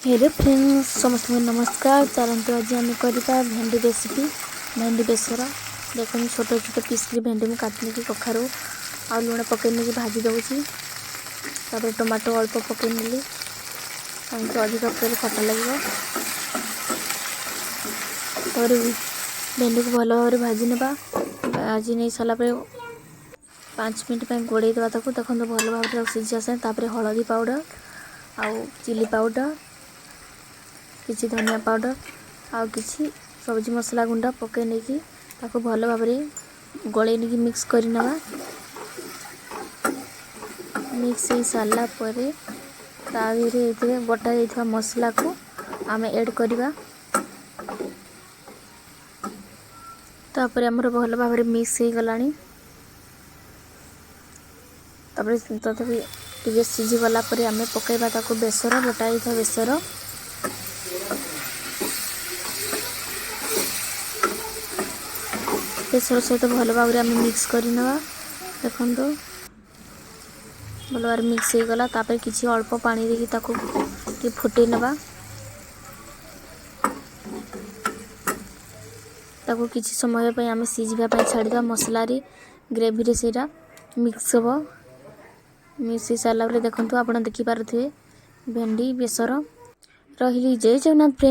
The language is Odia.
ହ୍ୟାଲୋ ଫ୍ରେଣ୍ଡସ୍, ସମସ୍ତଙ୍କୁ ନମସ୍କାର। ଚାଲନ୍ତୁ, ଆଜି ଆମେ କରିବା ଭେଣ୍ଡି ରେସିପି, ଭେଣ୍ଡି ବେସର। ଦେଖନ୍ତୁ, ଛୋଟ ଛୋଟ ପିସ୍ କରି ଭେଣ୍ଡି ମୁଁ କାଟି ନେଇକି କଖାରୁ ଆଉ ଲୁଣ ପକାଇ ନେଇକି ଭାଜି ଦେଉଛି। ତାପରେ ଟମାଟୋ ଅଳ୍ପ ପକାଇ ନେଲି, କାହିଁକି ଅଧିକ ପକାଇଲେ ଖଟା ଲାଗିବ। ତାପରେ ଭେଣ୍ଡିକୁ ଭଲ ଭାବରେ ଭାଜି ନେବା। ଭାଜି ନେଇ ସାରିଲା ପରେ 5 ମିନିଟ୍ ପାଇଁ ଘୋଡ଼େଇ ଦେବା ତାକୁ। ଦେଖନ୍ତୁ, ଭଲ ଭାବରେ ତାକୁ ସିଝି ଆସେ। ତାପରେ ହଳଦୀ ପାଉଡ଼ର ଆଉ ଚିଲି ପାଉଡ଼ର, କିଛି ଧନିଆ ପାଉଡ଼ର ଆଉ କିଛି ସବଜି ମସଲା ଗୁଣ୍ଡ ପକାଇ ନେଇକି ତାକୁ ଭଲ ଭାବରେ ଗୋଳେଇ ନେଇକି ମିକ୍ସ କରିନେବା। ମିକ୍ସ ହେଇ ସାରିଲା ପରେ ତା ଦେହରେ ଏଥିରେ ବଟା ଯାଇଥିବା ମସଲାକୁ ଆମେ ଏଡ଼୍ କରିବା। ତାପରେ ଆମର ଭଲ ଭାବରେ ମିକ୍ସ ହେଇଗଲାଣି। ତାପରେ ତଥାପି ଟିକେ ସିଝିଗଲା ପରେ ଆମେ ପକାଇବା ତାକୁ ବେସର, ବଟା ଯାଇଥିବା ବେସର। ବେସର ସହିତ ଭଲ ଭାବରେ ଆମେ ମିକ୍ସ କରିନେବା। ଦେଖନ୍ତୁ, ଭଲ ଭାବରେ ମିକ୍ସ ହେଇଗଲା। ତାପରେ କିଛି ଅଳ୍ପ ପାଣି ଦେଇକି ତାକୁ ଟିକେ ଫୁଟେଇ ନେବା। ତାକୁ କିଛି ସମୟ ପାଇଁ ଆମେ ସିଝିବା ପାଇଁ ଛାଡ଼ିଦେବା। ମସଲାରେ, ଗ୍ରେଭିରେ ସେଇଟା ମିକ୍ସ ହେବ। ମିକ୍ସ ହେଇସାରିଲା ପରେ ଦେଖନ୍ତୁ, ଆପଣ ଦେଖିପାରୁଥିବେ ଭେଣ୍ଡି ବେସର। ରହିଲି, ଜୟ ଜଗନ୍ନାଥ ଫ୍ରେଣ୍ଡ।